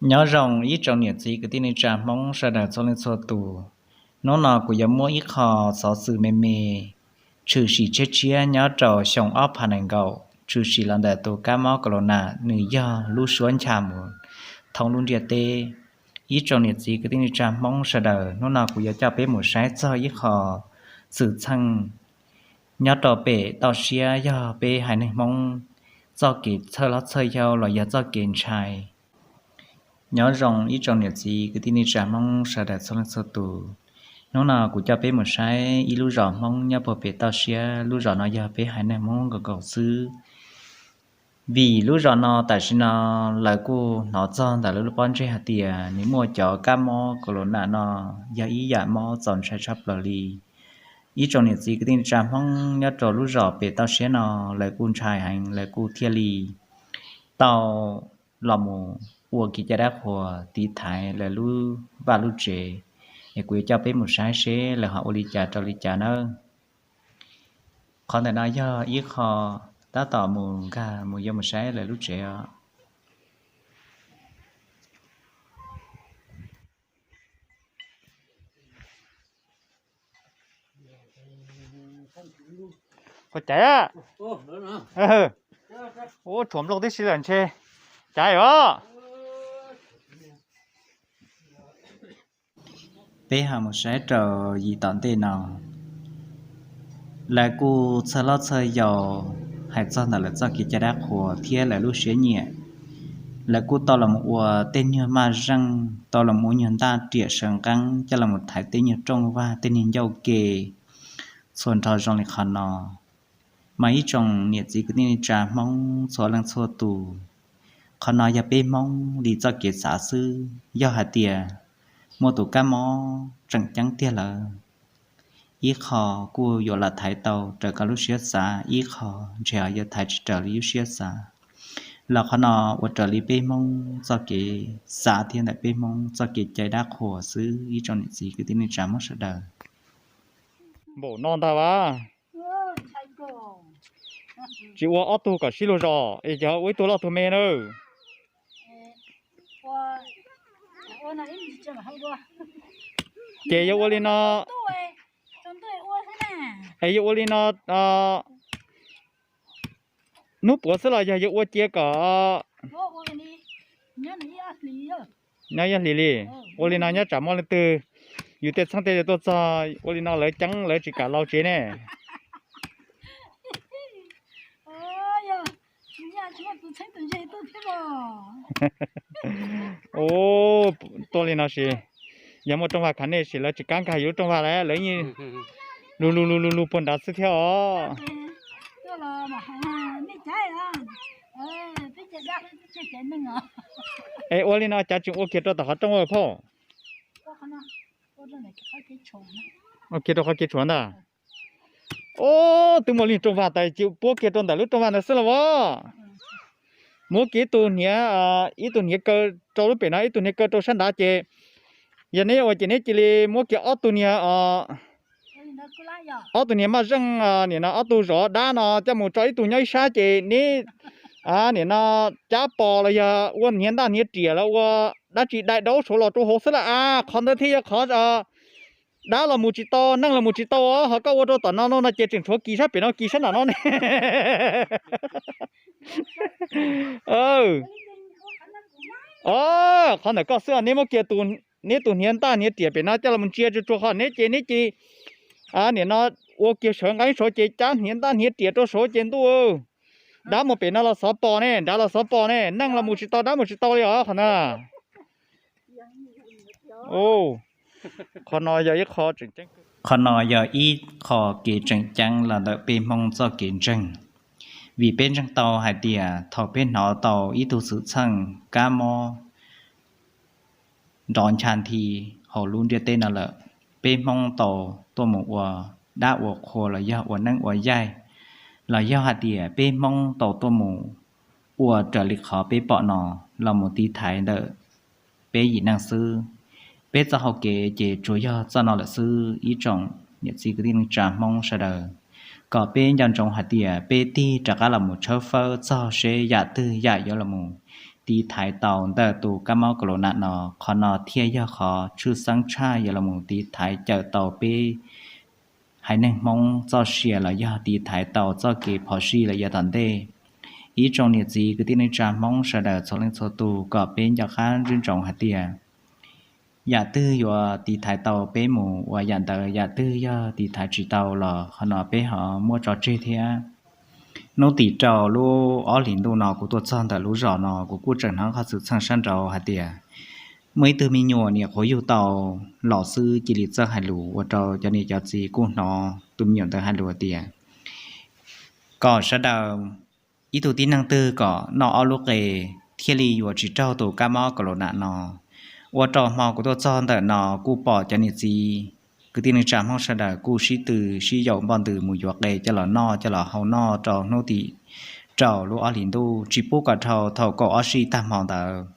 Nyob zoo ib tsoom niam txiv kwv tij neej tsa Hmoob sawv daws txhua leej txhua tus. Hnub no kuv yuav muab ib qho xov xwm me me tshwm sim tshiab tshiab nyob rau xyoo ob phav nees nkaum tshwm sim los ntawm tus kab mob corona, nws yog lub suab ncha mus thoob lub ntiaj teb. Ib tsoom niam txiv kwv tij neej tsa Hmoob sawv daws, hnub no kuv yuav coj peb mus saib txog ib qho xwm txheej nyob rau pem toj siab, yog peb haiv neeg Hmoob txoj kev txhawj hlob txhawj yau los yog txoj kev ntshai. Nyob zoo ib tsoom niam txiv kwv tij neej tsa Hmoob sawv daws txhua leej txhua tus. Hnub no kuv coj peb mus saib ib lub zos Hmoob nyob puag pem toj siab. Lub zos no yog peb haiv neeg Hmoob nkaus nkaus xwb. Vim lub zos no tam sim no lawv kuj hnov txog ntawm lawv lub pob ntseg hais tias nws muaj cov kab mob corona no, yog ib yam mob txaus ntshai tshaj plaws li. Ib tsoom niam txiv kwv tij neej tsa Hmoob nyob rau lub zos pem toj siab no, lawv kuj ntshai heev, lawv kuj thiaj li tau los mus ua kev cai dab qhuas tiv thaiv lawv lub vaj lub tsev. Es kuv yuav coj peb mus saib seb lawv ho ua li cas rau li cas nawb. Qhov ntawm no yog ib qho tab tom mus nkag mus yuav mus saib lawv lub tsev os. Ua cas? Ua tshuam nplooj tib si lawm ntshe. Cas os? Peb ho mus saib rau yim tom ntej no, lawv kuj txhawj hlob txhawj yau hais txog ntawm lawv txoj kev cai dab qhuas thiab lawv lub siab nyiam. Lawv kuj tau los mus ua tej nyuag maj zeej, tau los mus ua nyuag ntaj riam sawv nqeeb coj los thaiv tej nyuag rooj vag, tej niag ncauj ke, txhua nrho zoo li qhov no. Mas ib tsoom niam txiv kwv tij neej tsa Hmoob txhua leej txhua tus, qhov no yog peb Hmoob li txoj kev xav xwb. Yog hais tias muaj tus kab mob tseem ceeb tiag lawm, ib qho kuj yuav lam thaiv tau raws koj lub siab xav, ib qho ntshe yuav thaiv tsis raws li lub siab xav. Los qhov no ua raws li peb Hmoob txoj kev xav thiab ntawm peb Hmoob txoj kev cai dab qhuas xwb ib tsoom niam txiv kwv tij neej tsa Hmoob sawv daws. Npaum no ntag vas. Tsis ua ob tug kom sib luag zos es cov ua ib tug loj tug me na. Ces yog ua li no, es yog ua li no, hnub puav xwb los yog yuav ua cia kom nyob hlis li. Ua li no nyob tsam muaj leej twg yus tej txheeb tej ze tuaj txog, ua li no lawv ceeb lawv tsis kam los tsev ne. Tuaj li no sis, yog muaj rooj vag khav nej sis lawv tsis kam nkag yus lub rooj vag lawm, lawv yeej lug lug lug lug lug puag nrad xwb thiab os. Es ua li no cas tseem ua kiag rau tom qhov rooj ua phauj? Ua kiag rau qhov kev tshuav ntag. Ob, twb muaj leej rooj vag tas cia puab kiag rau ntawm lub rooj vag ntawd xwb los as. Muab kiag ib tug hniav, ib tug hniav kaw rau lub pem no, ib tug hniav kaw rau sab nrad ces yog neb ua ces neb cia li muab kiag ob tug niag, ob tug niag maj zeej, nim no ob tug zov dab no coj mus tso ib tug nyob ib sab ces neb nim no cab pos los yog ua hniav ntaj hniav riam los ua dab tsi dai daub saud los rau hauv xwb lawm as. Qhov ntawd thiaj yog qhov dab los mus tsis tau, neeg los mus tsis tau. Ho koj ua rau tom no no no ces tseem tshuav kis sab pem no kis sab nram no ne. Qhov ntawm koj xwb, neb muab kiag neb tus hniav ntaj hniav riam pem no coj los ntsia tsuag tsuag qhov neb ces neb cia li nim no ua kiag sawv nqeeb saud ces cab hniav ntaj hniav riam rau saud ces ntuj, dab mus pem no los xov pos ne, nrad los xov pos ne, neeg los mus tsis tau dab mus tsis tau li os qhov na. Qhov no yog ib qho tseem ceeb, qhov no yog ib qho kev tseem ceeb los ntawm peb Hmoob txoj kev ntseeg. Vim peb ntseeg tau hais tias thaum peb hnov tau ib tug xwm txheej kab mob nrov ncha nthi hauv lub ntiaj teb no lawm, peb Hmoob tau tuaj mus ua dab ua qhua los yog ua neeb ua yaig, los yog hais tias peb Hmoob tau tuaj mus ua raws li qhov peb pom no los mus tiv thaiv ntawm peb yim neeg xwb. Peb txoj hau kev ces tsuas yog txoj no lawm xwb ib tsoom niam txiv kwv tij neej tsa Hmoob sawv daws, kom peb nco ntsoov hais tias peb tig rov qab los mus tshawb fawb txog seb yam twg yam yuav los mus tiv thaiv tau ntawm tus kab mob kaus laus nas no. Qhov no thiaj yog qhov tshwj xeeb tshaj yuav los mus tiv thaiv cawm tau peb haiv neeg Hmoob txoj sia los yog tiv thaiv tau txoj kev phom sij los yav tom ntej. Ib tsoom niam txiv kwv tij neej tsa Hmoob sawv daws txhua leej txhua tus kom peb nco qab ntsoov hais tias yam twg yuav tiv thaiv tau peb mus ua yam ntawd, yam twg yog tiv thaiv tsis tau los qhov no peb ho muab tso tseg thiab. Hnub tim rau lub ob hlis ntuj no kuv tuaj txog ntawm lub zos no, kuv kuj tseem hnov qhov xwm txheej sab nraud hais tias muaj ib tug me nyuam niam qhuav yug tau los xwb cia li txawj hais lus ua rau cov niam cov txiv kuj hnov tus me nyuam ntawd hais lus tias kom sawv daws ib tug tib neeg twg kom noj ob lub qe thiaj li yuav tsis raug tus kab mob kaus laus nas no. Ua rau hmo kuv tuaj txog ntawm no kuj pom cov niam txiv kwv tij neej tsa Hmoob sawv daws kuj sib tw sib yaum npoj ntws mus yuav qe coj los noj, coj los hau noj rau hnub tim rau lub ob hlis ntuj, tsis pub kom dhau thaum kaum ob sij tag hmo ntawd.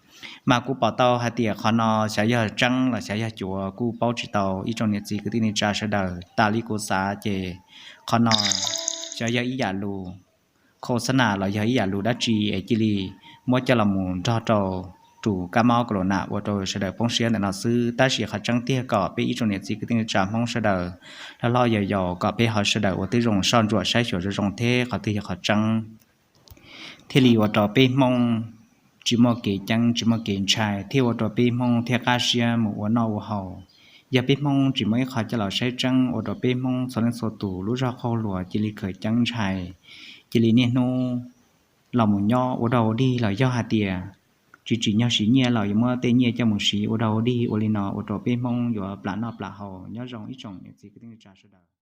Mas kuv pom tau hais tias qhov no xyov yog tseeb los xyov yog cuav kuj paub tsis tau ib tsoom niam txiv kwv tij neej tsa sawv daws. Tas li kuv xav ces qhov no xyov yog ib yam lus khos xab nas los yog ib yam lus dab tsi es cia li muab coj los mus nrog rau tus kab mob kaus laus nas ua rau sawv daws poob siab ntawm no xwb. Tab sis qhov tseeb tiag kom peb ib tsoom niam txiv kwv tij neej tsa Hmoob sawv daws hlob hlob yau yau kom peb ho sawv daws ua tib zoo soj ntsuam saib xyuas zoo zoo thiab qhov twg yog qhov tseeb thiaj li ua rau peb Hmoob tsis muaj kev ceeb tsis muaj kev ntshai, thiaj ua rau peb Hmoob thiaj qab siab mus ua noj ua haus. Yog peb Hmoob tsis muaj ib qho coj los saib tseeb ua rau peb Hmoob txhua leej txhua tus lub zog qaug luas cia li khaws ceeb ntshai, cia li niaj hnub los mus nyob ua dog ua dig los yog hais tias tsis tsim nyog siv nyiaj los yuav muab tej nyiaj coj mus siv ua dog ua dig, ua li no ua rau peb Hmoob yuav plam noj plam haus. Nyob zoo ib tsoom niam txiv kwv tij neej tsa sawv daws.